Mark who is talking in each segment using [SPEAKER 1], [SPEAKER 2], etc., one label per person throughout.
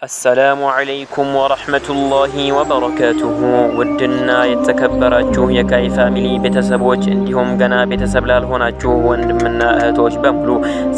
[SPEAKER 1] السلام عليكم ورحمة الله وبركاته። ውድና የተከበራችሁ የካይ ፋሚሊ ቤተሰቦች፣ እንዲሁም ገና ቤተሰብ ላልሆናችሁ ወንድምና እህቶች በሙሉ፣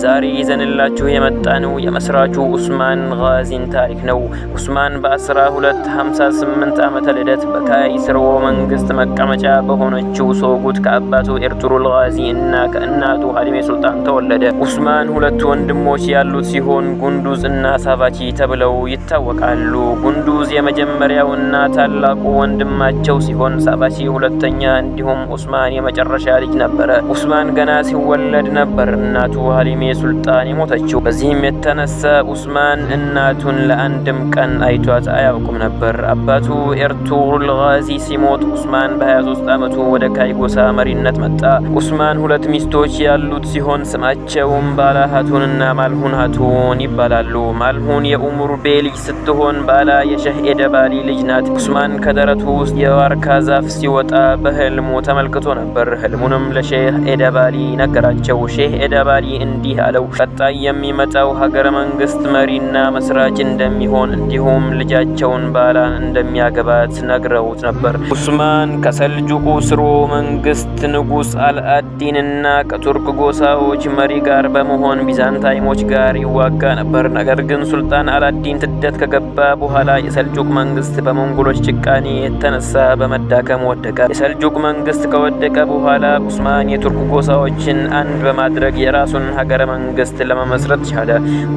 [SPEAKER 1] ዛሬ ይዘንላችሁ የመጣነው የመስራቹ ኡስማን ጋዚን ታሪክ ነው። ኡስማን በ1258 ዓመተ ልደት በካይ ስርወ መንግስት መቀመጫ በሆነችው ሶጉት ከአባቱ ኤርቱሩል ጋዚ እና ከእናቱ ሀሊሜ ሱልጣን ተወለደ። ኡስማን ሁለት ወንድሞች ያሉት ሲሆን ጉንዱዝ እና ሳቫቺ ተብለው ይታወቃሉ። ጉንዱዝ የመጀመሪያውና ታላቁ ወንድማቸው ሲሆን ሳቫቺ ሁለተኛ፣ እንዲሁም ኡስማን የመጨረሻ ልጅ ነበረ። ኡስማን ገና ሲወለድ ነበር እናቱ ሀሊሜ ሱልጣን የሞተችው። በዚህም የተነሳ ኡስማን እናቱን ለአንድም ቀን አይቷት አያውቅም ነበር። አባቱ ኤርቱሩል ጋዚ ሲሞት ኡስማን በ23 ዓመቱ ወደ ካይ ጎሳ መሪነት መጣ። ኡስማን ሁለት ሚስቶች ያሉት ሲሆን ስማቸውም ባላ ሀቱንና ማልሁን ሀቱን ይባላሉ። ማልሁን የኡሙር ቤ ልጅ ስትሆን ባላ የሸህ ኤደባሊ ልጅ ናት። ኡስማን ከደረቱ ውስጥ የዋርካ ዛፍ ሲወጣ በህልሙ ተመልክቶ ነበር። ህልሙንም ለሼህ ኤደባሊ ነገራቸው። ሼህ ኤደባሊ እንዲህ አለው፣ ቀጣይ የሚመጣው ሀገረ መንግስት መሪና መስራች እንደሚሆን እንዲሁም ልጃቸውን ባላን እንደሚያገባት ነግረውት ነበር። ኡስማን ከሰልጁቁ ስርወ መንግስት ንጉስ አልአዲንና ከቱርክ ጎሳዎች መሪ ጋር በመሆን ቢዛንታይሞች ጋር ይዋጋ ነበር። ነገር ግን ሱልጣን አላዲን ስደት ከገባ በኋላ የሰልጁቅ መንግስት በሞንጎሎች ጭካኔ የተነሳ በመዳከም ወደቀ። የሰልጁቅ መንግስት ከወደቀ በኋላ ኡስማን የቱርክ ጎሳዎችን አንድ በማድረግ የራሱን ሀገረ መንግስት ለመመስረት ቻለ።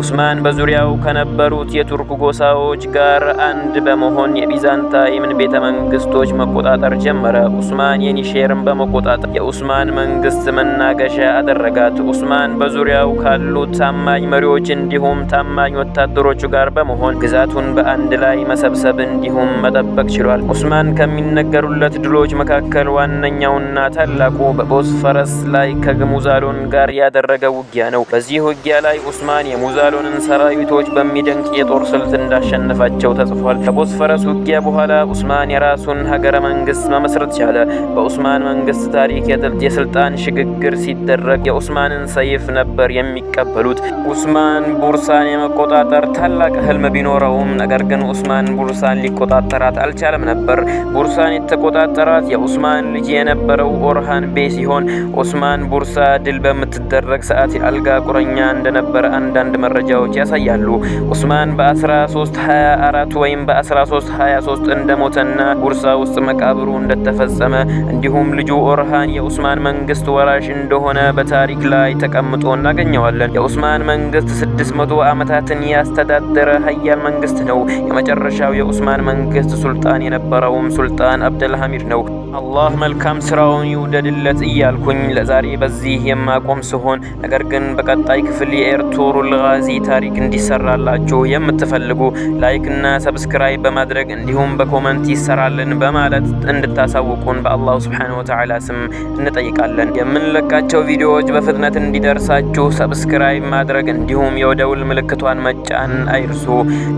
[SPEAKER 1] ኡስማን በዙሪያው ከነበሩት የቱርክ ጎሳዎች ጋር አንድ በመሆን የቢዛንታይምን ቤተ መንግስቶች መቆጣጠር ጀመረ። ኡስማን የኒሼርን በመቆጣጠር የኡስማን መንግስት መናገሻ አደረጋት። ኡስማን በዙሪያው ካሉት ታማኝ መሪዎች እንዲሁም ታማኝ ወታደሮቹ ጋር በመሆን ግዛቱን በአንድ ላይ መሰብሰብ እንዲሁም መጠበቅ ችሏል። ኡስማን ከሚነገሩለት ድሎች መካከል ዋነኛውና ታላቁ በቦስፈረስ ላይ ከሙዛሎን ጋር ያደረገው ውጊያ ነው። በዚህ ውጊያ ላይ ኡስማን የሙዛሎንን ሰራዊቶች በሚደንቅ የጦር ስልት እንዳሸነፋቸው ተጽፏል። ከቦስፈረስ ውጊያ በኋላ ኡስማን የራሱን ሀገረ መንግስት መመስረት ቻለ። በኡስማን መንግስት ታሪክ የስልጣን ሽግግር ሲደረግ የኡስማንን ሰይፍ ነበር የሚቀበሉት። ኡስማን ቡርሳን የመቆጣጠር ታላቅ ህልም ቢኖረውም ነገር ግን ኡስማን ቡርሳን ሊቆጣጠራት አልቻለም ነበር። ቡርሳን የተቆጣጠራት የኡስማን ልጅ የነበረው ኦርሃን ቤ ሲሆን ኡስማን ቡርሳ ድል በምትደረግ ሰዓት የአልጋ ቁራኛ እንደነበረ አንዳንድ መረጃዎች ያሳያሉ። ኡስማን በ1324 ወይም በ1323 እንደሞተና ቡርሳ ውስጥ መቃብሩ እንደተፈጸመ እንዲሁም ልጁ ኦርሃን የኡስማን መንግስት ወራሽ እንደሆነ በታሪክ ላይ ተቀምጦ እናገኘዋለን። የኡስማን መንግስት 600 ዓመታትን ያስተዳደረ ሀያል መንግስት ነው። የመጨረሻው የኡስማን መንግስት ሱልጣን የነበረውም ሱልጣን አብደልሐሚድ ነው። አላህ መልካም ስራውን ይውደድለት እያልኩኝ ለዛሬ በዚህ የማቆም ሲሆን፣ ነገር ግን በቀጣይ ክፍል የኤርቱሩል ጋዚ ታሪክ እንዲሰራላችሁ የምትፈልጉ like እና subscribe በማድረግ እንዲሁም በ comment ይሰራልን በማለት እንድታሳውቁን በ الله سبحانه وتعالى ስም እንጠይቃለን። የምንለቃቸው ቪዲዮዎች በፍጥነት እንዲደርሳችሁ subscribe ማድረግ እንዲሁም የደውል ምልክቷን መጫን አይርሱ።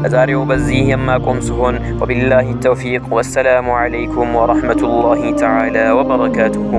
[SPEAKER 1] ለዛሬው በዚህ የማቆም ሲሆን وبالله التوفيق، والسلام عليكم ورحمة الله تعالى وبركاته።